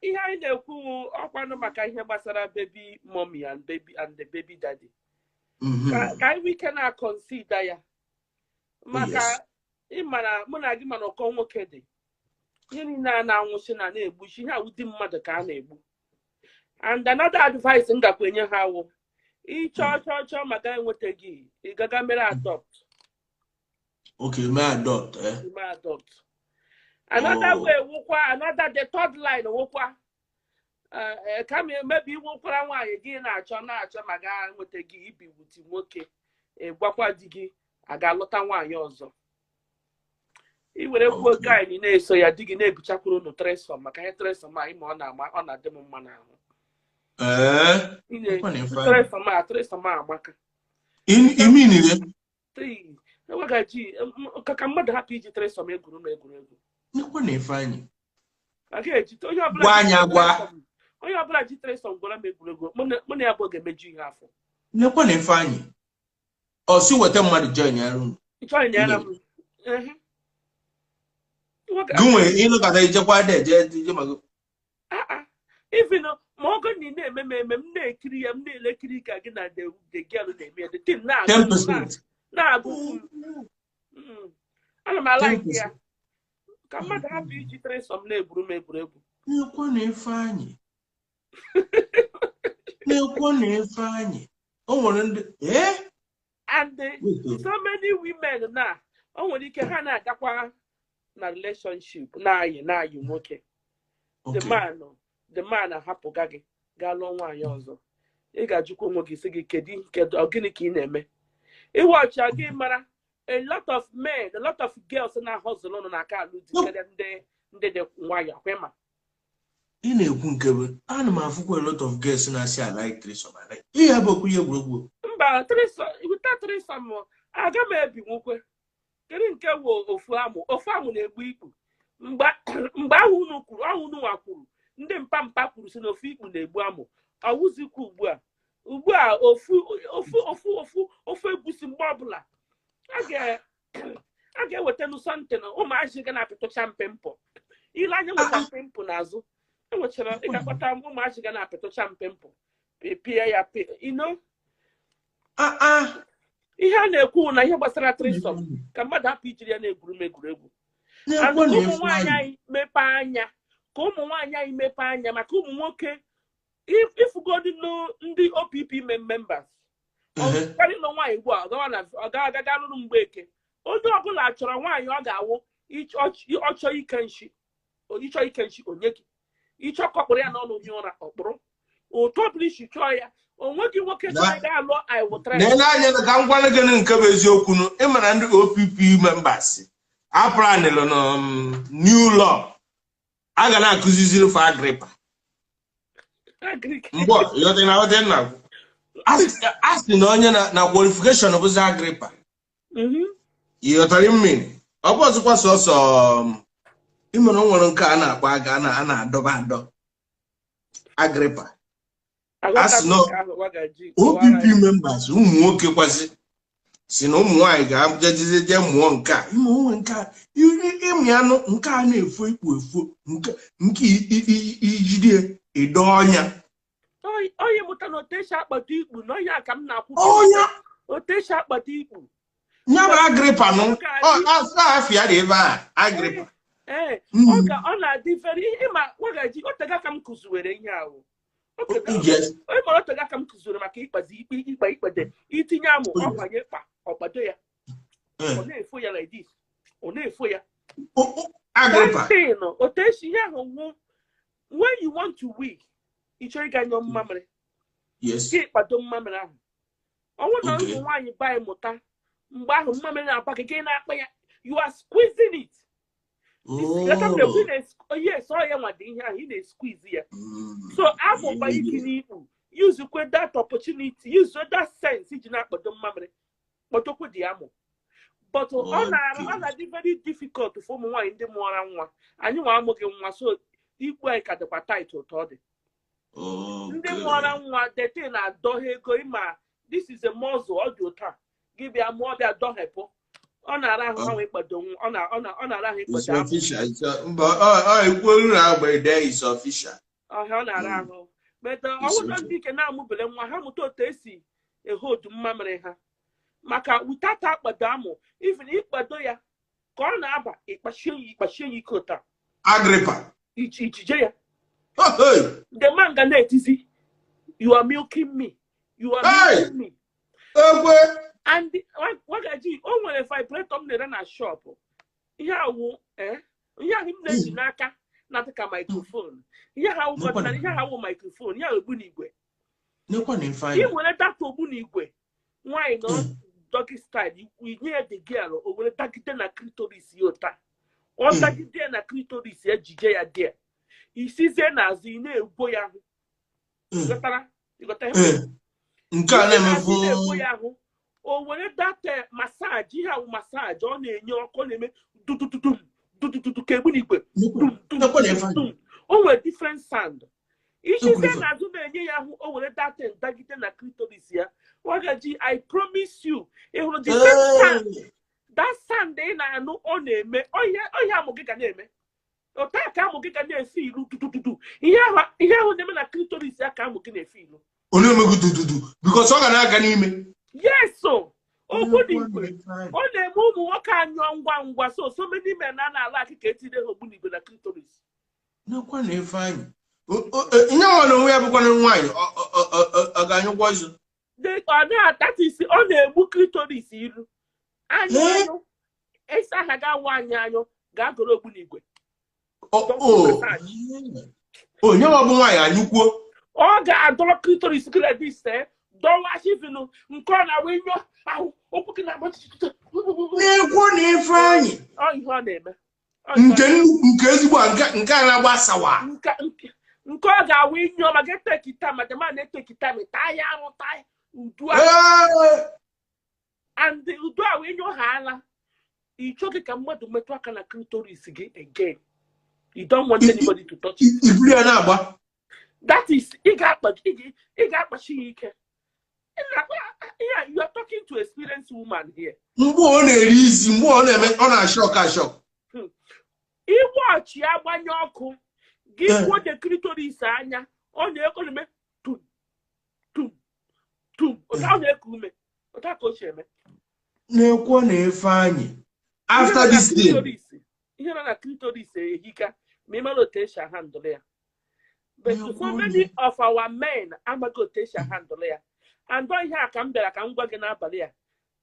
Ihe anyị na-ekwu ọkwanụ maka ihe gbasara baby mommy and baby and the baby daddy, ka anyị nwee ike na-aconsider ya, maka ịmara mụ na gị, mana ọkọ nwoke dị, ihe niile a na-anwụsị na na-egbuchi ihe awụ di mmadụ ka a na-egbu. And another advice m gakwa enye ha wụ, ịchọọ chọọ chọọ maka enwetaghị, ị gaga mere adopt. Okay, mee adopt, eh? Ime adopt. Another way wụkwa, another, the third line wụkwa, kama maybe iwukwara nwaanyị gị na-achọ na-achọ ma ga nweta gị, ibi wuti nwoke, ị gwakwa di gị aga lụta nwaanyị ọzọ, i were kwuo guy na-eso ya, di gị na-ebuchakwuru unu threesome, maka ihe threesome a, ịma ọ na-ama, ọ na-adị m mma n'ahụ. Ị Ọkwa na ife anyị. Threesome a, threesome a amaka. Imi niile. Three, eweghachi ka mmadụ hapụ iji threesome egwuru m egwuregwu. Nekwa na ife anyị. A ga-eji onye ọbụla Gwa ji anyị agwa. Onye ọbụla ji threesome gwara m egwuregwu, mụ na ya bụ ga-emeju ihe afọ. Nekwa na ife anyị. Ọ si weta mmadụ join ya unu. Join ya na m. Ehe. Gị nwe ịnụkọta ijekwa dị eje eje maka Ah, ah. Even ma ọgụ na ị na-eme m eme, m na-ekiri ya, m na-elekiri ka gị na the girl na-eme ya, the thing na-agụ m, 10%. Na-agụ m. Ana m alike ya, ka mmadụ hapụ iji threesome na-egwuru m egwuregwu. Nekwa na ife anyị. Nekwa na ife anyị. O nwere ndị And Wait, oh. so many women na o nwere ike ha na-agakwa na relationship, na-ayị na-ayị nwoke, the man ahapụga gị gaa lụọ nwaanyị ọzọ. Ị ga-ajụkwa onwe gị, sị gị, kedu kedu ọ gịnị ka ị na-eme? Ịwọchi gị mara a lot of men, a lot of girls na-ahọzụlụ ụnụ na aka alụ di karịa ndị dị nwayọọ kwema. Ị na-ekwu nke bụ ana m afụkwa a lot of girls na-asị, "I like threesome, I like." Ihe bụ okwu ihe egwuregwu. Mba, without threesome aga m ebi nwokwe. Kedu nke wụ ofu amụ? Ofu amụ na-egbu ikpu. Mgbe ahụ unu kwuru ahụ, unu nwa kwuru, ndị mpa mpa kwuru si na ofu ikpu na-egbu amụ, ọwụzikwa ugbu a. Ugbu a, ofu ofu ofu ofu ofu egusi, mgbe ọbụla a ga-eweta something, ụmụazị ga na-apịtụcha mpịmpụ ile anya nweta mpịmpụ n'azụ enwechara. Ị ga-akpata ụmụazị ga na-apịtụcha mpịmpụ, pịa ya pị. Ah ah. Ihe a na-ekwu na ihe gbasara threesome, ka mmadụ hapụ ijiri ya na-egwuru m egwuregwu. And Na-ekwe ka na ụmụ ife nwaanyị anyị. anyị mepee anya, ka ụmụ nwaanyị anyị mepee anya maka ụmụ nwoke. Ifugodi ndị OPP members karị nọ nwaanyị ugbu a, ọ gawa na ọ ga aga lụrụ mgbeke. Onye ọbụla chọrọ nwaanyị ọ ga-awụ ọchọ ike nshi, ịchọ ike nshi onye gị, ịchọ kọkpụrụ ya n'ọnụ onye ụra ọkpụrụ otu ọbụla isi chọọ ya, onweghị nwoke chọrọ ịga alụọ. I will try. Na-ele anya na ka m gwana gị nke bụ eziokwu nụ. Ịma na ndị OPP members apranịlụ na new law a ga na-akụziziri fa agripa. Agric. Mgbe ịghọta na aghọta nna a sị na onye na qualification bụzi agripa. Ịghọtara mmiri, ọ bụ ọzọkwa sọsọ ịmere o nwere nke a na-akpọ aga a na-adọba adọ agripa. Aghọta m nọ nke ahụ, wagaji kọwara OPP ya. members ụmụ nwoke kwazi si na ụmụ nwaanyị ga-ajejize jee mụọ nke a, ime onwe nke a, ịmị anụ nke a na-efo ikpu efo, nke ijide ịdọ ọnya. Onye mụta na otu esi akpata ikpu na onye a ka m na-akwụ. Ọnya. Otu esi akpata ikpu. Ya bụ agripa nụ. Afịa dị ebe a, agripa. Ee. Ọ na-adị very, ịma wagaji, otega ka m kụziwere ihe ahụ. Onye mara, otega ka m kụziwere maka ịkpazi ikpe, ịkpa ikpede, itinye amụ, ọ banye kpa, ọkpado ya, ọ na-efo ya like this, ọ na-efo ya. Agripa. That thing, otu esi ihe ahụ wụ, when you want to wee, ị chọrọ ịga nyụọ mmamịrị, gị kpado mmamịrị ahụ. Ọnwụ na ụmụ nwaanyị be anyị mụta mgbe ahụ mmamịrị na-aba gị, gị na-akpa ya, you are squeezing it. Yes, ọ ya nwa dị ihe ahụ ị na-squeeze ya. So amụkwa ike n'ikpu, use kwe that opportunity, use that sense iji na-akpado mmamịrị, kpọtokwu dị amụ. But ọ na ọ na-adị very difficult for ụmụ nwaanyị ndị mụọra nwa. Anyị nwa amụghị nwa, so ikpu anyị ka dịkwa tight ụtọ ọ dị. Ndị mụọra nwa, dete na-adọha ego. Ịma this is a muscle, ọ dị ụtọ a gị bịa mụọ, bịa dọhepụ, ọ na-ara ahụ ha wee kpado nwa, ọ na-ara ahụ It's ịkpado amụ. official. Mba, ọ ekwuolu na agba ede is official. Ọhịa ọ na-ara ahụ, but ọwụzọ ndị ike na-amụbele nwa ha mụta otu esi ehodu mmamịrị ha, maka without akpado amụ, even ịkpado ya ka ọ na-aba, ịkpachie ya ike ụta. Agrịpa. Ijije ya. Hey! The man ga na-etizi, "You are milking me, you are Hey! milking me." Egwe. And wagaji, o nwere vibrator m na-ere na shop. Ihe awụ, ihe ahụ m na-eji n'aka na-adị ka microphone, ihe ha wụ Nekwa. Ihe ha wụ microphone ya, ogbunigwe. Nekwa na ife Ị anyị. were data ogbunigwe, nwaanyị nọ doggy style, inye ya the girl, o were dagide na clitoris ya ụta, ọ dagide ya na clitoris ya, jije ya dị isizie n'azụ, ị na-egwo ya ahụ. Ịghọtara? Ịghọta ihe m Nke a na-emefu. Ị na-egwo ya ahụ, o were data massage, ihe awụ massage, ọ na-enye ọkụ, ọ na-eme dudududum dudududu ka egbunigwe, dum dum. Nekwa na ife anyị. Dum. O nwere different sound. Isizie Ekwuru ife. n'azụ na-enye ya ahụ, o were data dagide na clitoris ya. Wagaji, I promise you, ị hụrụ the same sound, that sound ị na-anụ ọ na-eme, ọhịa amụ gị ga na-eme otu a ka amụ gị ga na-efe ilu dudududu. Ihe ahụ na-eme na clitoris ya ka amụ gị na-efe ilu. Ọ na-emegbu dududu because ọ ga na-aga n'ime. Yes, so ogbunigwe, ọ na-eme ụmụ nwoke anyụọ ngwa ngwa. So many men na na-ala akị ka etinye ha ogbunigwe na clitoris. Nekwa na ife anyị. Nye nwa na onwe ya bụkwana nwaanyị, ọ ga-anyụkwa ọzọ. Ọ na-atata isi, ọ na-egbu clitoris ilu anyụ. Eh? Anyụ ịsa aha ga-awụ anyị anyụ ga-agụrụ ogbunigwe. Onye nwa bụ nwaanyị anyụkwuo. Ọ ga-adọrọ clitoris gị like this, dọwa shivinu nke ọ na-awụ nyụọ ahụ, okwu gị na-agba tụtụtụ. Na-ekwo na ife anyị. Ọ ihe ọ na-eme. Ọ ihe ọ Nke nnukwu, nke ezigbo a, nke a na-agba sawa. Nke ọ ga-awụ ịnyụọ ma ga-eteki time, ma ma na-eteki time, taa ya arụ, taa udu ahụ. And udu ahụ ịnyụ ha ala, ị chọghị ka mmadụ metụ aka na clitoris gị again. You don't want anybody to touch it. Iburu ya na-agba. That is, ị ga-akpachi ya ike. Yeah, you are talking to experienced woman here. Mgbe ọ na-eri isi, mgbe ọ na-eme, ọ na-ashọk ashọk. Iwọchị agbanye ọkụ gị, kwuo the clitoris anya, ọ na-eko na-eme tum tum tum, ụta ọ na-eku ume, ụta ka o si eme. Na-ekwo na ife anyị after Ihe nọ na this thing. Ihe nọ na clitoris ehika ma ị mara otu esi handle ya, but so many of our men amaghị otu esi handle ya. And ọ ihe a ka m bịara ka m gwa gị n'abalị a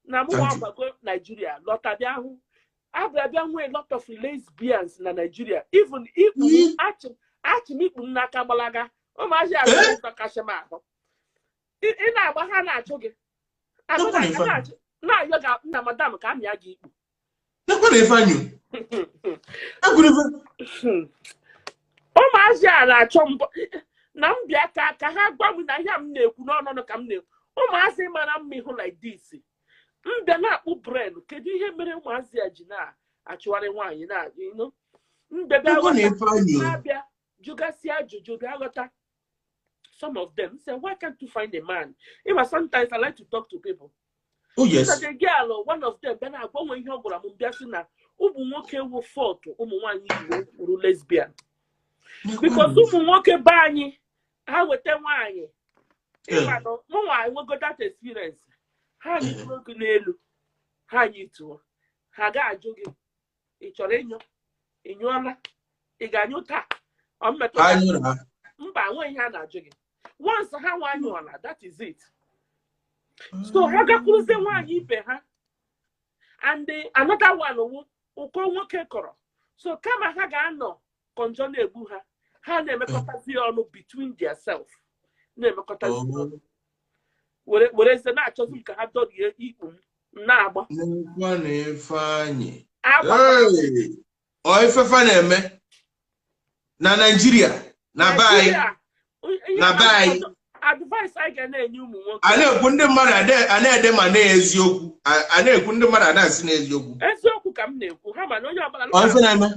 na mụ Thank you. agbago Naijiria lọta, bịa hụ abịa bịa nwee lot of lesbians na Naijiria. Even ikpu achị achị m ikpu m n'aka gbalaga, ụmụazị azụ kasị m ahụ. Ị na-agba, ha na-achụ gị. Agụ Nekwa na ife anyị. Na-ayọ gị, nna, madam, ka amịa gị ikpu. Nekwa na ife anyị. Ekwuru ife. Ụmụazị a na-achọ mbọ na m bịa ka ha gwa m na ihe a m na-ekwu n'ọnụnụ ka m na-ekwu. Ụmụazị mara mma ihu like this, m bịa na-akpụ brain, kedu ihe mere ụmụazị a ji na-achụgharị nwaanyị na m bịa bịa Nekwa na ghọta. Ife anyị. Na-abịa jụgasị ajụjụ, bịa ghọta. Some of them say, "Why can't you find a man?" Even sometimes I like to talk to people. Oh yes. So the girl, one of them bịa na-agbanwe ihe ọ gwara m, bịa sị na ụmụ nwoke wụ fault ụmụ nwaanyị ji wee wụrụ lesbian, because ụmụ nwoke be anyị, ha weta nwaanyị, ịmanụ mụnwa enwego that experience, ha nyitụrụ gị n'elu, ha nyituo, ha ga-ajụ gị, "Ị chọrọ ịnyụ? Ị nyụọla? Ị ga-anyụ taa?" Ọ mmetụta Anyị na mba, nwe ihe a na-ajụ gị. Once ha nwa anyụọla, that is it. So ha gakwuruzie nwaanyị ibe ha. And another one wụ ụkọ nwoke kọrọ. So kama ha ga-anọ kọnjọ na-egbu ha, ha na-emekọtazi ọnụ between their self, na-emekọtazi ọnụ, were werezie na-achọzi m ka ha dọrie ikpu m na-agba. Nekwa na ife anyị. Agba. Hey! Ọ ifefa na-eme na Naijiria na be anyị. Nigeria, ihe Na be anyị. Advice anyị ga na-enye ụmụ nwoke. A na-ekwu, ndị mmadụ a na-ede ma na-eziokwu, a na-ekwu, ndị mmadụ a na-asị n'eziokwu. Eziokwu ka m na-ekwu, ha ma na onye ọbụla Ọ ife na-eme.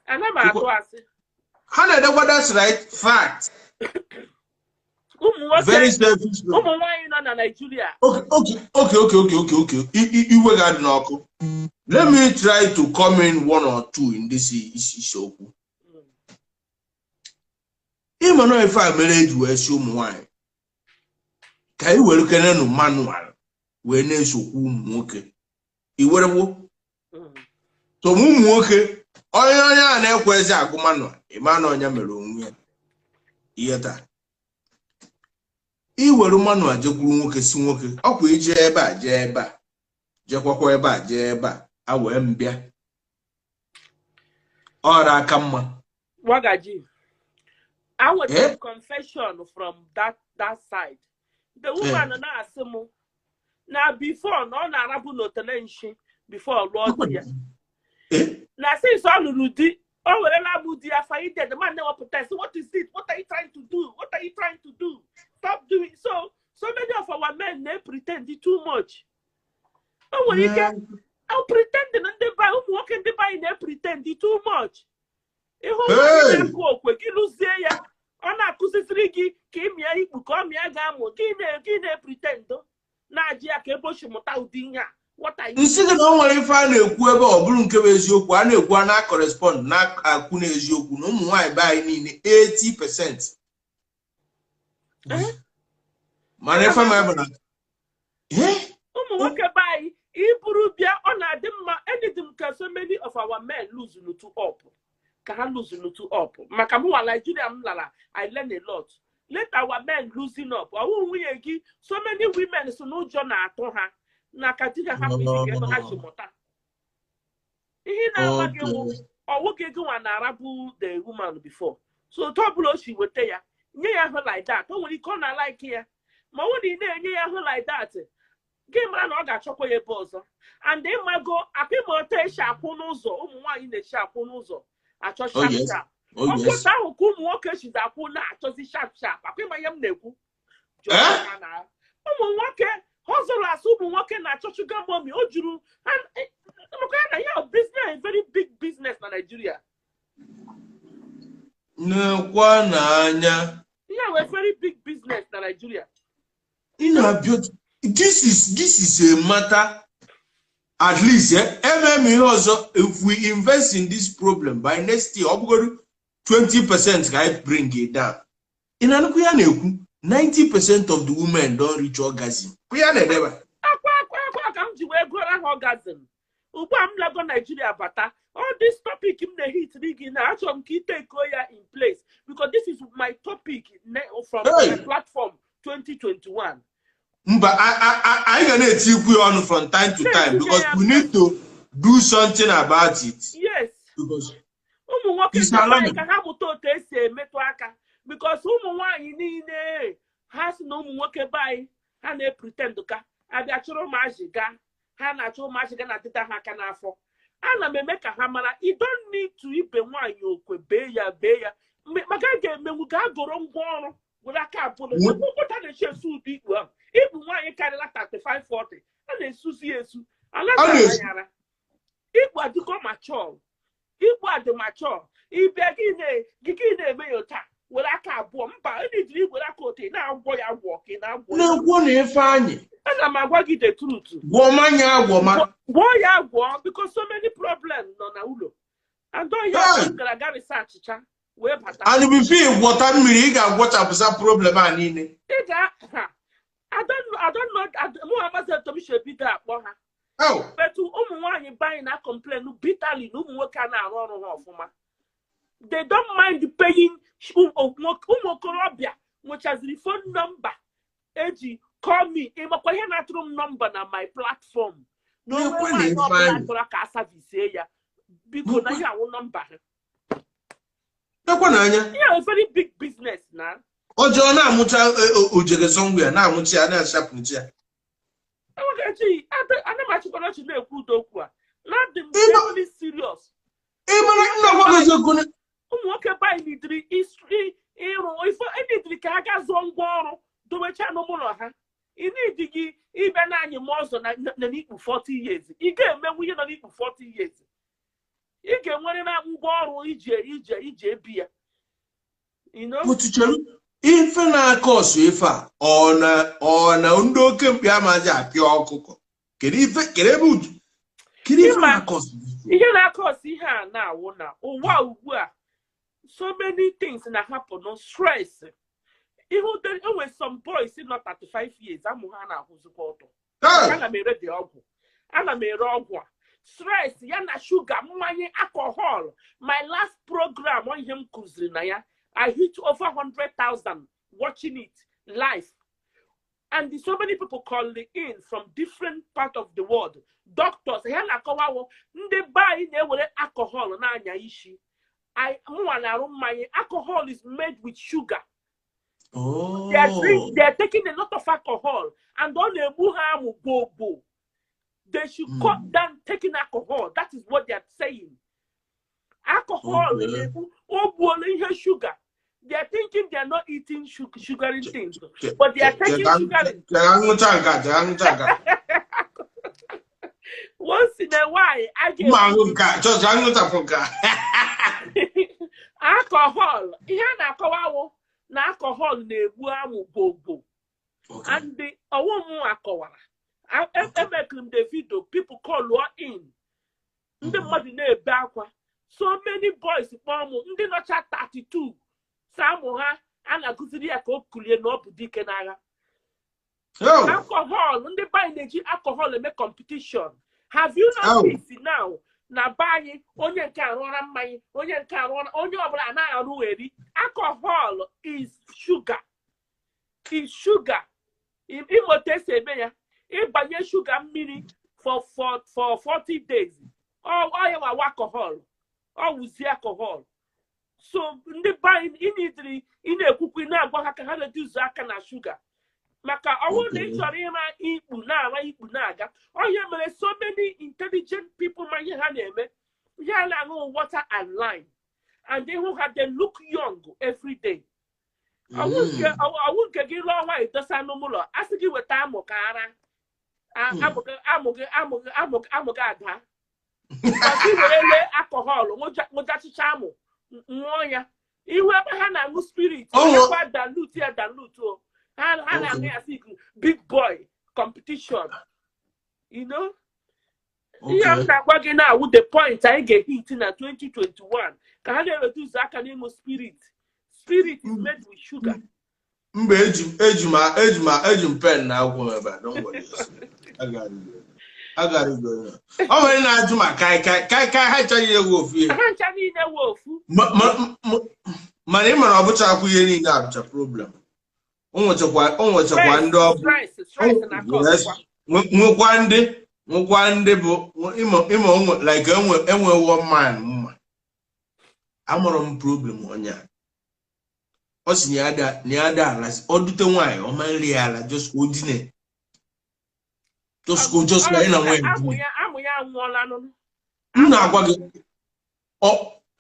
Ana m atụ asị. Ha na-edekwa, that's right, fact. Ụmụ nwoke, Very selfish. ụmụ nwaanyị nọ na Naijiria. Okay. Iwe ga-adị n'ọkụ. Let me try to come in one or two in this isiokwu. Ịma na ife a mere eji wee si ụmụ nwaanyị ka anyị were kenenụ manual wee na-esokwu ụmụ nwoke iwerewo. So ụmụ nwoke, onye a na-ekwezi agụ manual, ịma na onye mere onwe ya ihe taa. Iwere manual jekwuru nwoke, si nwoke ọkwa ije ebe a, jee ebe a, jekwakwa ebe a, jee ebe a, a wee mbịa ọra aka mma. Wagaji, I nwetara m confession from that side. The woman na-asị m na before na ọ na-arabụ n'otele nshi before lụọ di ya. Na since ọ lụrụ di, o werela mụ di ya fanyide. The man na-ewepụta sị, "What is it? What are you trying to do? What are you trying to do? Stop doing so." So many of our men na-pretend too much. O nwere ike ọ pretend na ndị be ụmụ nwoke, ndị be anyị na-pretend too much. Ịhụ nwaanyị na-akụ okwe gị, lụzie ya, ọ na-akụziziri gị ka ị mịa ikpu, ka ọ mịa ga-amụ gị, na-epretend na-ajụ ya ka ebe o si mụta ụdị ihe a. What are you Nsị gị na o nwere ife a na-ekwu ebe ọ bụrụ nke bụ eziokwu a na-ekwu, a na-correspond na-akwu n'eziokwu na ụmụ nwaanyị be anyị niile 80%. Mana ife ma bụ na Ụmụ nwoke be anyị, iburu bịa, ọ na-adị mma. Anything ka so many of our men lose to up, ka ha lose to up, maka mụnwa Nigeria m lara, I learn a lot. Let our men loosen up. Ọwụ nwunye gị, so many women so n'ụjọ na-atụ ha na ka di ha hapụ isi ebe ha si mụta ihe na-agba gị wụ ọwụ gị nwa na-arabụ the woman before. So otu ọbụla o si weta ya, nye ya ahụ like that. O nwere ike ọ na-alike ya, ma ọ bụrụ na ị na-enye ya ahụ like that, gị mara na ọ ga-achọkwa ya ebe ọzọ. And ịmago akwa, ịma otu esi akwụ n'ụzọ, ụmụ nwaanyị na-esi akwụ n'ụzọ achọ sharp sharp. Ọkwụta ahụ ka ụmụ nwoke sizi akwụ na-achọzi sharp sharp. Akwa ịma ihe m na-ekwu? Ụmụ nwoke hustle, asụ ụmụ nwoke na-achọ sugar mommy. O juru maka ya na ya business, very big business na Nigeria. Nekwa n'anya. Ya wee very big business na Nigeria. Ị na-abịa, this is a matter at least ihe ọzọ. If we invest in this problem, by next year, ọ bụgoro 20% ka anyị bring it down. Ị na-anụkwu ya na-ekwu 90% of the women don reach orgasm. Kwụ ya na-edeba. Akwa ka m ji wee gụọrọ ha orgasm. Ugbu a m lago Nigeria bata, all this topic m na-ehitiri gị na achọrọ m ka ị take ya in place, because this is my topic from my platform 2021. Mba, anyị ga na-eti ikwu ya ọnụ from time to time, because we need to do something about it. Yes. Ụmụ nwoke ka ha mụta otu esi emetụ aka, because ụmụ nwaanyị niile ha si na ụmụ nwoke be anyị ha na-epretend ka abịa chụrụ ụmụazị gaa, ha na-achọ ụmụazị ga na-adịta ha aka n'afọ. Ana m eme ka ha mara, you don't need to ibe nwaanyị okwe bee ya, bee ya maka a ga-emenwu ga agụrụ ngwa ọrụ were aka abụọ ụta na-echi esu ụdị ikpu ahụ. Ikpu nwaanyị karịla 35 40, a na-esuzi ya esu alazara. Ikpu adịgo mature, ikpu adị mature. Ịbịa gị gị na-eme ya taa were aka abụọ, mba, ejiri were aka otu ị na-agwọ ya agwọ ka ị na-agwọ. Na-ekwu na Ifeanyị. Ana m agwa gị the truth. Gwọọ manya agwọ ma. Gwọọ ya agwọ, because so many problems nọ na ụlọ and ya gara aga research cha wee bata. And before ị gwọta mmiri, ị ga-agwọchapụsa problem a niile. Ị ga ha, I don't know, mụ amazi etu m si ebido akpọ ha. Etu ụmụ nwaanyị be anyị na-complain bitterly na ụmụ nwoke a na-arụ ọrụ ha ọfụma. They don't mind paying. Ụmụ okorobịa nwechaziri phone number eji call me. Ịmakwa ihe na-atụrụ m nọmba na my platform na onwe nwaanyị ọbụla chọrọ ka a service ya, biko, na ihe awụ nọmba ha. Ekwe n'anya. Yeah, a very big business na. Ọjọọ na-amụcha ojege somewhere na-amụcha ya, na-achapụcha ya. Ana m achịkwa ọchị na-ekwu udo okwu a na dị m very serious. Ị mara nna gwa gị eziokwu. Ụmụ nwoke be anyị nidiri ịrụ ife, enidiri ka ha gaa zụọ ngwa ọrụ dobecha n'ụlọ ha. Ị nidi gị ịbịa na anyị ma ọzọ na n'ikpu 40 years, ị ga-emenwu ihe nọ n'ikpu 40 years. Ị ga-enwere na ngwa ọrụ ije ije ije ebi ya. Otuchere ife na-aka ọsọ ife a, ọ na ndị oke mkpi amaghị apịa ọkụkọ. Kedu ife, kedu ebe uju, kedu ife na-aka ọsọ? Ihe na-aka ọsọ ihe a na-awụ na ụwa ugbu a So many things na happen, no stress. Ihu enwe some boys nọ 35 years, amụ ha na-akwụzikwa ọtọ. Hey! Ana m ere dị ọgwụ, ana m ere ọgwụ a, stress ya na shuga, mmanya, alcohol. My last program, ọ ihe m kụziri na ya, I hit over 100,000 watching it live, and so many people calling in from different part of the world, doctors. Ha na-akọwawo ndị be anyị na-ewere alcohol na-anya isi. Mụnwa na-arụ mmanya. Alcohol is made with sugar. They are taking a lot of alcohol and ọ na-egbu ha amụ gbogbo. They should cut down taking alcohol. That is what they are saying. Alcohol na-egbu, o gbuola ihe sugar. They are thinking they are not eating sugary things, but they are taking sugary. Chere ṅụcha nke a, chere ṅụcha nke a. Once in a while a Mma ga aṅụ nke a, chọ chere ṅụchapụ nke a. Alcohol, ihe a na-akọwawo na alcohol na-egbu amụ gbogbo. And the ọwụm akọwara, emekiri m the video, people call in, ndị mmadụ na-ebe akwa. So many boys kpọọ m, ndị nọcha 32, sa amụ ha a na-akụziri ya ka o kulie na ọ bụ dike n'agha. Oh. Alcohol, ndị be anyị na-eji alcohol eme competition. Have you noticed now na be anyị, onye nke arụọra mmanya, onye nke arụọra, onye ọbụla na-arụ eri? Alcohol is sugar, is sugar. Ịmụta esi eme ya, ịbanye shuga mmiri for 40 days, ọ ya nwa alcohol, ọ wụzi alcohol. So ndị be anyị, ịnidiri ị na-ekwukwu, ị na-agwa ha ka ha reduce aka na shuga, maka ọ bụrụ na ị chọrọ ịma ikpu na-ama ikpu na-aga. Onye mere so many intelligent people ma ihe ha na-eme, ihe a na-aṅụ water and lime, and ịhụ ha, they look young every day. Ọwụ nke gị lụọ nwaanyị, dosa n'ụlọ, a sị gị weta amụ ka ara amụ gị, amụ gị, amụ gị, amụ gị, amụ gị ada. Because ị were lee alcohol ṅụjachicha amụ, ṅụọ ya. Ihu ebe ha na-aṅụ spirit, kwa dilute ya, dilute o, ha na-aṅụ ya sik big boy competition. Ihe m na-agwa gị na-awụ the point anyị ga-ehit na 2021, ka ha na-ereduce aka n'ịṅụ spirit. Spirit is made with sugar. Mba, eji m pen na akwụkwọ m ebe a. Don't worry yourself. I got it going on. Ọ nwere na-ajụ ma kai kai kai kai, ha chọghị egwu ofu ihe. Ha ncha niile wụ ofu. Mana ị mara, ọ bụchakwa ihe niile abụcha problem. O nwechakwa ndị ọ bụ Stress, stress na Yes. cause. Nwekwa ndị bụ ịma onwe, like enwe one man mma amụrụ m problem onye a. Ọ sị na ya da ala, ọ dute nwaanyị ọma nri ya ala, just ka o dine, just ka ya na nwaanyị Amụ dine. ya, amụ ya anwụọla nụnụ. M na-agwa gị,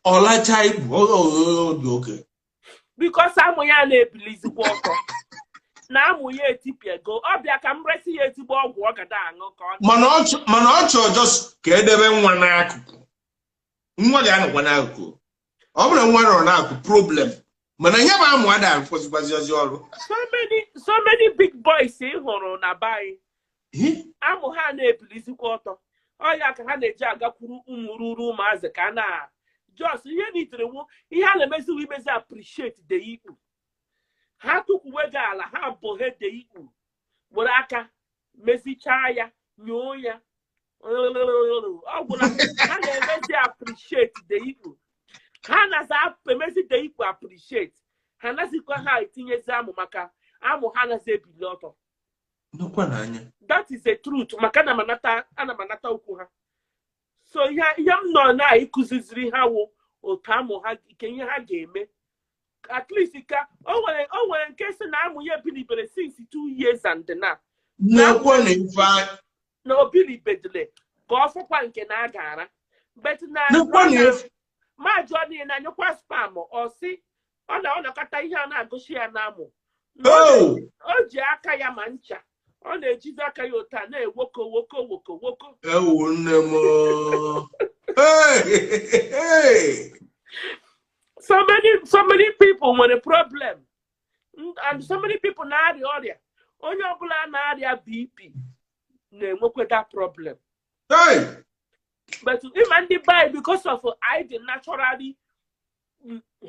ọ lachaa ikpu, ọ dị oke. Because amụ ya na-ebilizikwa ọtọ na amụ ya etipịago. Ọ bịa ka m resi ya ezigbo ọgwụ ọ gada aṅụ ka ọ Mana ọ chọrọ just ka edebe nwa n'akụkụ. Nwa ga-anọkwa n'akụkụ. Ọ bụrụ na nwa nọrọ n'akụkụ, problem, mana ihe bụ amụ ada akwụsịkwazi ozi ọrụ. So many, so many big boys ị hụrụ na be anyị, amụ ha na-ebilizikwa ọtọ, ọ ya ka ha na-eji agakwuru ụmụ ruru ụmụazị ka a na just ihe nitiri wụ ihe a na-emeziwu imezi appreciate the ikpu ha tụkwuwe gị ala, ha bụ he de ikpu, were aka mezichaa ya, nyoo ya, ọ gwụla. Ha na-emezi appreciate the ikpu, ha naza emezi the ikpu appreciate. Ha nazikwa ha etinyezi amụ, maka amụ ha nazi ebili ọtọ. Nnukwu n'anya. That is the truth, maka ana m anata okwu ha. So ihe m nọ na ịkụziziri ha wụ otu amụ ha nke ihe ha ga-eme. At least ka o nwere nke si na amụ ya ebilibere since 2 years and now Nnekwu na ife na obilibedile ka ọ fụkwa nke na a ga-ara, but na Nnekwu na ife ma jụọ niile na anyụkwa sperm, ọ sị ọ na ọ nakọta ihe a na-agụsi ya n'amụ. Na o ji aka ya ma ncha, ọ na-ejizi aka ya otu a na-ewoko woko woko woko. Ewu nne m o. Hey, hey. So many, so many people nwere problem, and so many people na-arịa ọrịa. Onye ọbụla na-arịa BP na-enwekwa that problem. Hey. But ịma ndị be anyị, because of anyị dị naturally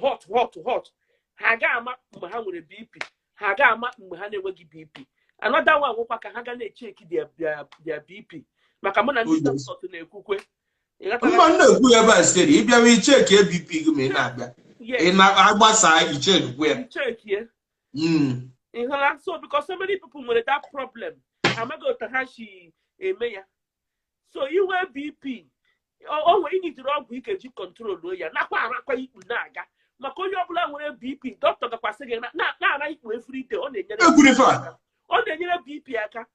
Hot, hot, hot. Ha ga-ama mgbe ha nwere BP, ha ga-ama mgbe ha na-enweghị BP. Another one nwekwa ka ha ga na-echeki their BP, maka mụ na ndị dọkịta na-ekwukwe. Mba, m na-ekwu ya ebe a steady. Ịbịawa, icheki BP gị ma ị na-abịa. Ị na-agbasa, ichekikwu ya. Ichekie. Ị hụla? So because so many people nwere that problem, amaghị otu ha si eme ya. So inwe BP, o nwere inyidiri ọgwụ ike ji control ya, nakwa arakwa ikpu na-aga, maka onye ọbụla nwere BP, dọkịta gakwasị gị na-ara ikpu everyday. Ọ na-enyere ọ na-enyere BP aka.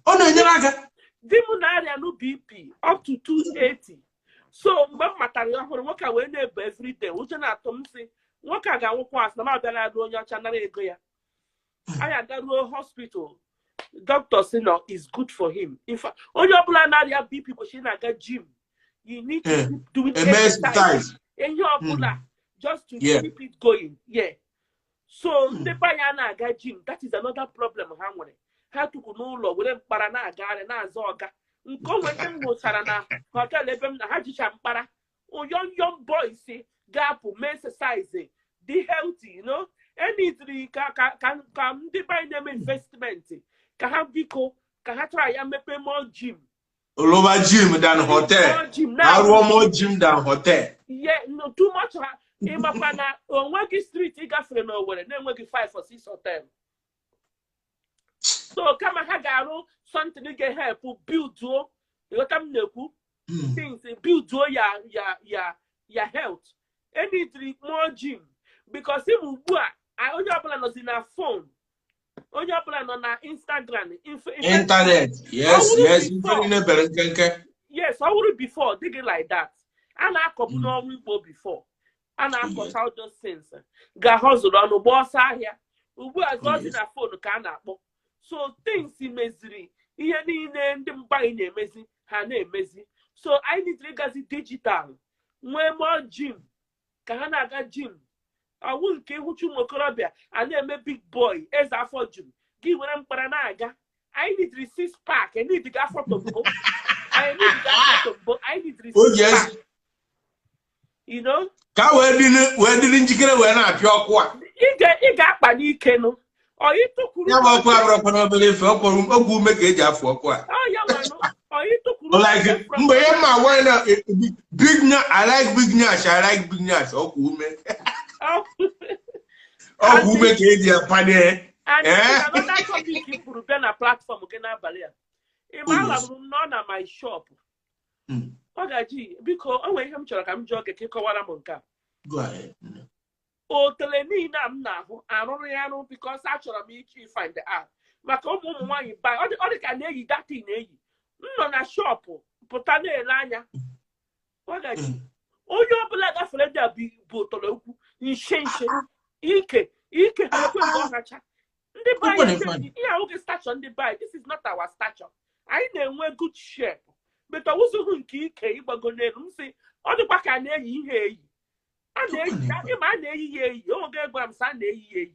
Ọ na-enyere aka. Di m na-arịa nụ BP up to 280. So mgbe m matara ya ọhụrụ, nwoke a wee na-ebu everyday. Uche na-atụ m sị nwoke a ga-anwụkwa, asị na m abịala alụ onye ọcha nara ego ya. Anyị agaruo hospital, doctor sị no, is good for him. In fact, onye ọbụla na-arịa BP kwesịrị na-aga gym. You need to keep doing exercise, ihe ọbụla, just to keep it going. Yeah, so ndị be anyị na-aga gym, that is another problem ha nwere. Ha tukwu n'ụlọ were mkpara na-agagharị na-aza ọga nke onwe. Ndị m hụchara na hotel ebe m na ha jicha mkpara, young young boys ga-apụ mee exercise, dị healthy. Enidiri ka ka ka ka ndị be anyị na-eme investment, ka ha biko, ka ha try ya mepe more gym. Oloba gym than hotel. More gym. Arụọ more gym than hotel. Yeah, no, too much. Ha ịmakwa na onweghị street ị gafere n'Owerri na-enweghị 5 or 6 hotel. So kama ha ga-arụ something ga-help build, ịghọta m na-ekwu, things build ya health, enidiri more gym, because ịma ugbu a onye ọbụla nọzi na phone, onye ọbụla nọ na Instagram. Internet, yes, ife niile bere nkenke. Yes, ọ wụrụ before dịghị like that. A na-akọbu n'ọrụ ugbo before, a na-akọcha all those things, ga-ahọzụrụ ọnụ gba ọsọ ahịa. Ugbu a zọzi na phone ka a na-akpọ. So things meziri, ihe niile ndị mba anyị na-emezi, ha na-emezi. So anyị need ịgazi digital, nwee more gym, ka ha na-aga gym. Ọwụ nke ịhụcha ụmụ okorobịa a na-eme big boy, eze afọ juru, gị were mkpara na-aga. Anyị nidiri six pack, nidiri afọ tombo, anyị nidiri afọ tombo, anyị nidiri six pack you know. Ka wee dịrị njikere wee na-apịa ọkụ a. Ị ga-akpa n'ike nụ ọ ịtụkwuru. Ya bụ ọkụ abụrụkwa n'obere ife, ọgwụ ume ka eji afụ ọkụ a. Ọ ya nwanụ, ọ ịtụkwuru. Like mgbe ihe ma agwa na big nyash, I like big nyash, I like big nyash. Ọgwụ ume, ọgwụ ume ka eji apanye. And another topic kwuru bịa na platform gị n'abalị a, ị ma alabụrụ m nọ na my shop. Ọ gaji, biko, o nwere ihe m chọrọ ka m jụọ gị ka ị kọwara m nke a. Otele niile a m na-ahụ, arụrụ ya arụ? Because achọrọ m ike find out maka ụmụ ụmụ nwaanyị ba ọ dị ka na-eyi datin na-eyi. M nọ na shop pụta na-ele anya, ọ gaji, onye ọbụla gafere dị a bụ otolo ukwu nshe nshe, ike ike ha ekwe mgbe ọ hacha. Ndị be anyị, ihe ahụghị stature ndị be anyị. This is not our stature. Anyị na-enwe good shape, but ọwụzụghị nke ike ịgbago n'elu. M sị ọ dịkwa ka a na-eyi ihe eyi, a na-eyi, ịma a na-eyi ya eyi. Oge gwara m sị a na-eyi ya eyi.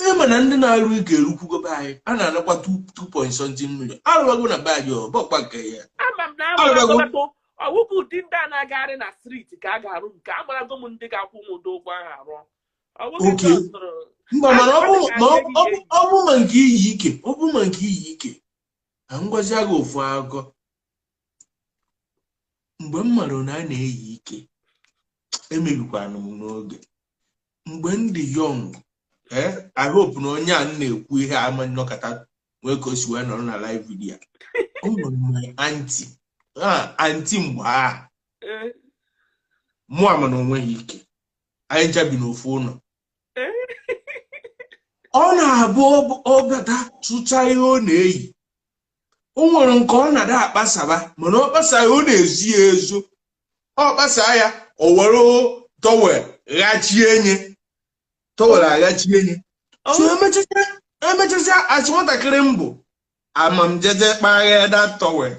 Ịma na ndị na-arụ ike erukwugo be anyị, a na-anakwa 2 point something million. Arụbago na be anyị, ọ bọkwa nke ya. Ama m na amarago ọwụkwụ ụdị ndị a na-agagharị na street ka a ga-arụ nke. Amarago m ndị ga-akwụ m ụdị ụgwọ ahụ arụ. Mba, mana ọ bụ ma nke iyi ike, ọ bụ ma nke iyi ike na ngwazi agha ofu akụkọ. Mgbe m mara na a na-eyi ike, emebikwana m n'oge mgbe m dị young. I hope na onye a na-ekwu ihe ama nnọkọta nwee ka o si wee nọrọ na live video. O nwere my auntie, auntie mgbe a mụ ama na onweghị ike, anyị ncha bi n'ofu ụlọ. Ọ na-abụ ọbata tụcha ihe ọ na-eyi. O nwere nke ọ na-ada akpasaba, mana ọ kpasa ya, ọ na-ezu ya ezo. Ọ kpasa ya, o were towel ghachie enye, towel aghachie enye. So emechasịa, asị nwatakịrị m bụ amamjeje kpagha that towel.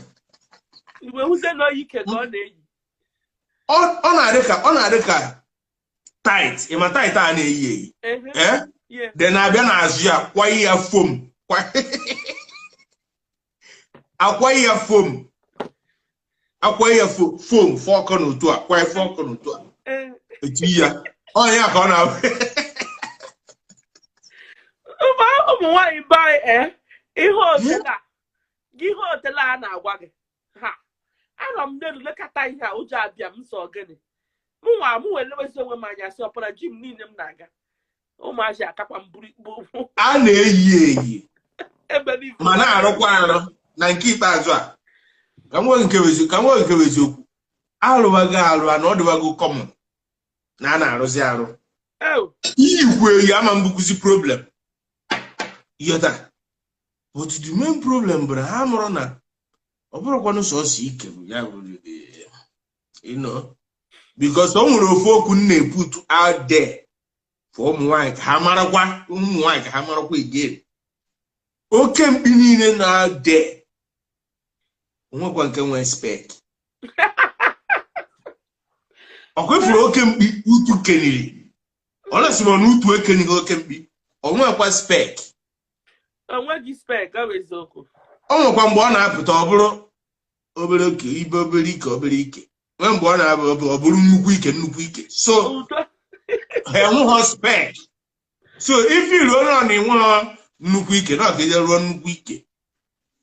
Igwe hụzie na ike ka ọ na-eyi. Ọ na-adị ka, ọ na-adị ka tight. Ịma tight a na-eyi eyi, eh, then abịa n'azụ ya kwanye ya foam, akwanye ya foam, akwanye ya foam fọkọ n'otu a, kwanye fọkọ n'otu a. Eti ya onye ya ka ọ na-abụ. Ụmụ nwaanyị be anyị, ihe otela gị, ihe otela a na-agwa gị ha, anọ m n'elu lekọta ihe a, ụjọ abịa m sọ gịnị. Mụ nwa mụ wee lewezi onwe m anya sị ọpara ji m niile m na-aga ụmụazị akakwa m buru ikpu. A na-eyi eyi ebe niile. Ma na-arụkwa arụ na nke ikpeazụ a, ka m nwee nke bụ ka m nwee nke bụ eziokwu, arụwago arụ na ọ dịwago common na a na-arụzi arụ. Iyikwu eyi ama mbukwuzi problem yọta, but the main problem bụ na ha mụrụ na ọ bụrụkwanụ sọsọ ike bụ ya bụ because o nwere ofu okwu m na-eput out there for ụmụ nwaanyị ka ha marakwa, ụmụ nwaanyị ka ha marakwa again, oke mkpi niile na out there onwekwa nke nwee spec. Ọ kwefuru oke mkpi utu keniri ọlọsị ma na utu ekenighị oke mkpi, o nwekwa spec. Onweghị spec, ọ bụ eziokwu. O nwekwa mgbe ọ na-apụta, ọ bụrụ obere oke ibe, obere ike, obere ike, nwee mgbe ọ na-abụ ọ bụrụ nnukwu ike, nnukwu ike, so udo. Ha enweghị spec, so ife iruo na na enweghị nnukwu ike na ọka ije ruo nnukwu ike,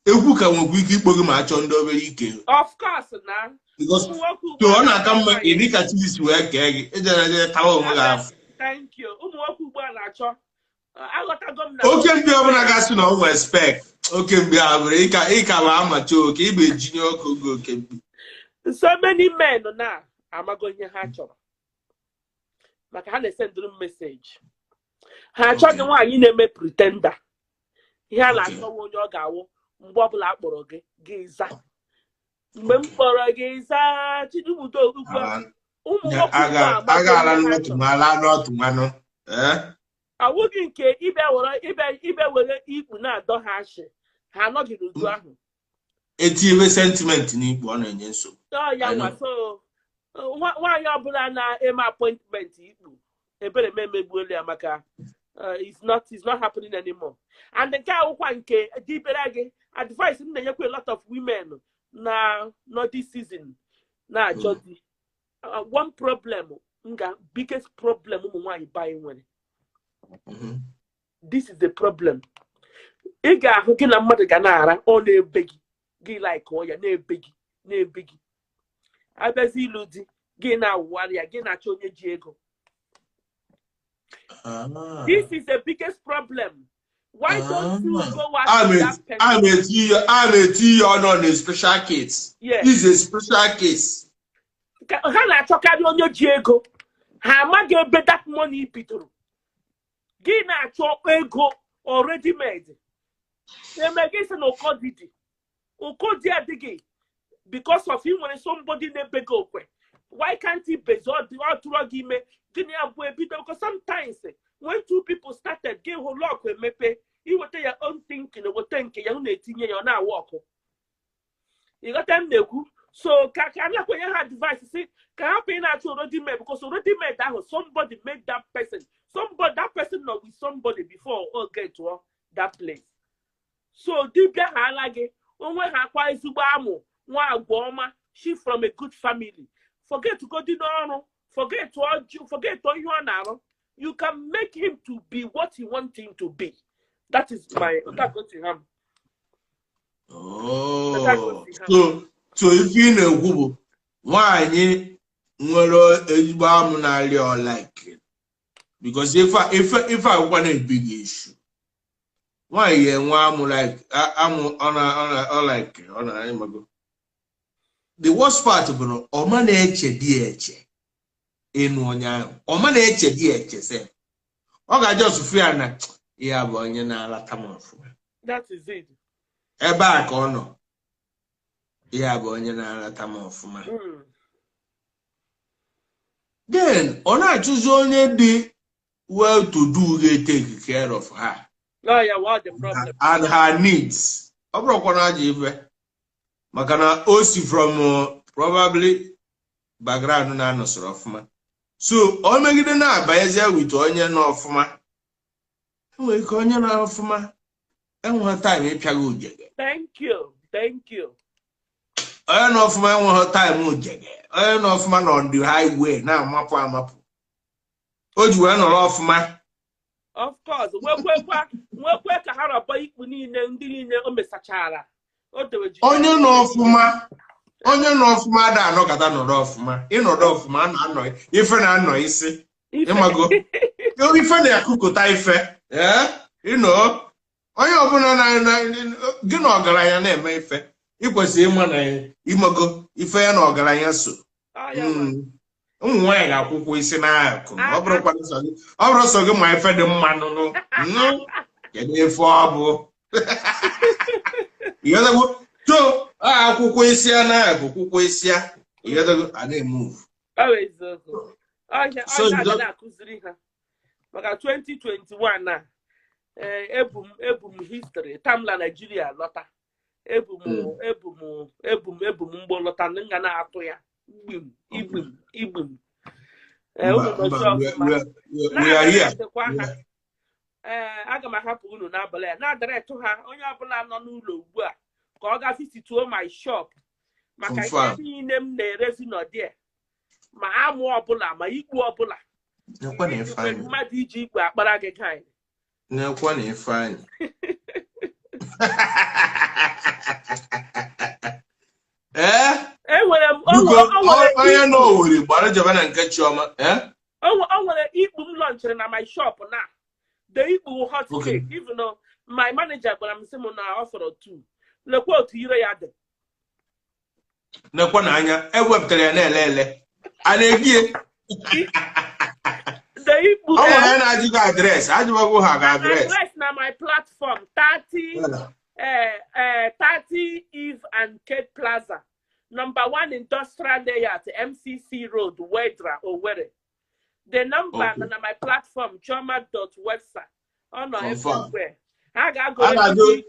egwu ka nwekwa ike ikpo gị ma a chọọ ndị obere ike. Of course na Because ụmụ nwoke ugbu so a ọ na-aka mma na-achọ ịdị ka chi si wee kee gị, ejere eje tawa onwe gị afọ. Thank you. Ụmụ nwoke ugbu a na-achọ, aghọtago m na oke mgbe ọbụla gasị na ọ nwee spec, oke mgbe a bụrụ ịka ịka ma amacha oke ịgba ejinye ọkụ oge oke mkpi. So many men na amago ihe ha chọrọ maka ha na-esendụrụ m message. Ha achọghị nwaanyị na-eme pretender. Ihe a na-achọwa onye ọ ga-awụ mgbe ọbụla a kpọrọ gị, gị za. Mgbe m kpọrọ gị zaa Chidimudo ugbu a, ụmụ nwoke ugbu a amago Agaala ihe ha n'otu chọrọ. Ma laa n'otu mmanụ ee. Awụghị nke ịbịa were ịbịa were ikpu na-adọ ha ashị, ha anọghị n'udu ahụ. Etinyebe sentiment n'ikpu, ọ na-enye nsogbu. Ọ ya I nwa know. So nwaanyị ọbụla na-eme appointment ikpu, ebere m emegbuola ya maka it's not happening anymore. And nke awụkwa nke dibere gị advice m na-enyekwa a lot of women na nọ this season na-achọ di. One problem m ga, biggest problem ụmụ nwaanyị be anyị nwere, this is the problem. Ị ga-ahụ gị na mmadụ ga na-ara, ọ na-ebe gị, gị like ọ ya na-ebe gị, na-ebe gị, abịazi ịlụ di, gị na-awụgharị ya, gị na-achọ onye ji ego. This is the biggest problem. Why don't you go after that person? I'm a T on a special case. This is a special case. Ha na-achọkarị onye ji ego. Ha amaghị ebe that money bidoro. Gị na-achọ ego already made, eme gị sị na ụkọ dị, dị ụkọ dị adịghị because of ị nwere somebody na-ebe gị okwe. Why can't he bezi ọ tụrụ gị ime gịnị abụọ ebido? Because sometimes when two people started, gị hụ lọkụ emepe, iweta ya own thinking, weta nke ya, unu etinye ya, ọ na-awa ọkụ. Ịghọta m na-ekwu? So ka a na-akwenye ha advice si ka hapụ ị na-achọ already made, because already made ahụ, somebody made that person, somebody, that person nọ with somebody before o get to that place. So dibịa ha ala gị onwe ha kwa ezigbo amụ nwa agwa ọma, she from a good family, forget go dị n'ọrụ, forget ọjụ, forget ihe ọ na-arụ, you can make him to be what you want him to be. That is my that go to him. Oh. So ife ị na-ekwu bụ nwaanyị nwere ezigbo amụ na-arịa ọ like because ife akwụkwọ na-ebi gị issue. Nwaanyị ga-enwe amụ like amụ ọ na ọ na ọ like ọ na ịmago. The worst part bụ na ọma na-eche di ya eche ịnụ onye ahụ. Ọma na-eche di ya eche sef. Ọ ga-aja ọsụfụ ya na ya bụ onye na-alata m ọfụma. That is it. Ebe a ka ọ nọ. Ya bụ onye na-alata m ọfụma. Then ọ na-achụzi onye dị well to do ga-take care of her No, yeah, what the problem? and her needs. Ọ bụrụkwa na ajọ ife maka na o si from probably background na-anọsịrị ọfụma. So o megide na-abanyezie with onye nọ ọfụma. Enwere ike onye nọ ọfụma enweghị time ịpịaghị ujege. Thank you. Thank you. Onye nọ ọfụma enweghị time ujege. Onye nọ ọfụma nọ on the highway na-amapụ amapụ. O ji wee nọrọ ọfụma. Of course, nwekwe ka ha rọba ikpu niile, ndị niile o mesachara, o deweji. Onye nọ ọfụma, onye nọ ọfụma ada anọkọta nọrọ ọfụma. Ịnọdụ ọfụma, a na-anọ ife, na-anọ isi. Ịmago ife na-akụkụta ife. Ee, ịnọ onye ọbụla gị na ọgaranya na-eme ife, ị kwesịrị ịma na ịmago ife ya na ọgaranya so. Ọ ya nwa. Ụmụ nwaanyị ga-akwụkwọ isi n'akụ. Ọ bụrụkwa sọ gị, ọ bụrụ sọ gị ma ife dị mma nụnụ nụ, kedu ife ọ bụ? Ịghọtago? So ọ akwụkwọ isi a na-akụ, kwụkwọ isi a, ịghọtago, a na-emove. Ọ bụ eziokwu. Ọhịa So ọhịa ga ndo- na-akụziri ha maka 2021 a. Ee, ebu m history tamla Naijiria lọta. Ebu m ebu m mgbọ lọta, m ga na-atụ ya igbim igbim igbim. Ee, Mba, unu mba, nọchi ọfụma. We are here. Na-adirect ha. Ee, aga m ahapụ unu n'abalị a, na-adirect ha, onye ọbụla nọ n'ụlọ ugbu a ka ọ gaa visituo my shop maka ihe Confirm. niile m na-erezi nọdị, ma amụ ọbụla, ma ikpu ọbụla. Nekwa na Ifeanyị. Mmadụ iji ikpu akpara gị gaị. Nekwa na Ifeanyị. Ee. Enwere m o Biko, nwere o nwere onye nọ Owerri gbara jebe na nke Chioma, ee. O nwere ikpu m launchịrị na my shop na the ikpu hot cake. Even though my manager gwara m sị m na ọ fọrọ two, lekwa otu ire ya dị. Nekwa na anya ewepụtara ya na-ele ele a na-egie. The ikpu Ọ nwere onye na-ajụ gị address, ajụbago ha gị address. Address na my platform, 30 30 Eve and Kate Plaza, number 1 Industrial Layout, MCC Road, Wedra, Owerri. The number nọ na my platform, chioma.website. Ọ nọ Confirm. everywhere. Ha ga-agụ A na-ajụ-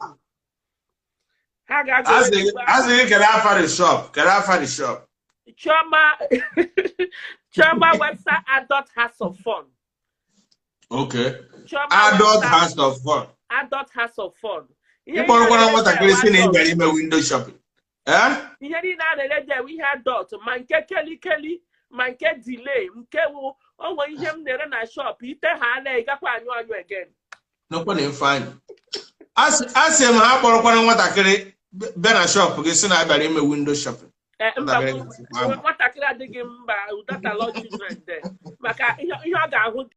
ha ga-agụ Asị gị kere afa the shop, kere afa the shop. Chioma Webster Adult House of Fun. Chioma Adult Webster House of Fun. Adult House of Fun. Ihe Ịkpọrọkwara niile nwatakịrị si na ị adult. bịara ime window shopping, ee. Ihe niile a na-ere dị ihe adult, ma nke kelikeli, ma nke delay, nke wụ onwe ihe m na-ere na shop ite ha na ịgakwa anyụ anyụ again. Nekwa na Ifeanyị. Asị m ha kpọrọkwara nwatakịrị bịa na shop gị si na abịara ime window shopping. Eh, mba. Nwatakịrị ga-asịkwa ama. Nwatakịrị adịghị mba, data law children there maka ihe ọ ga-ahụ.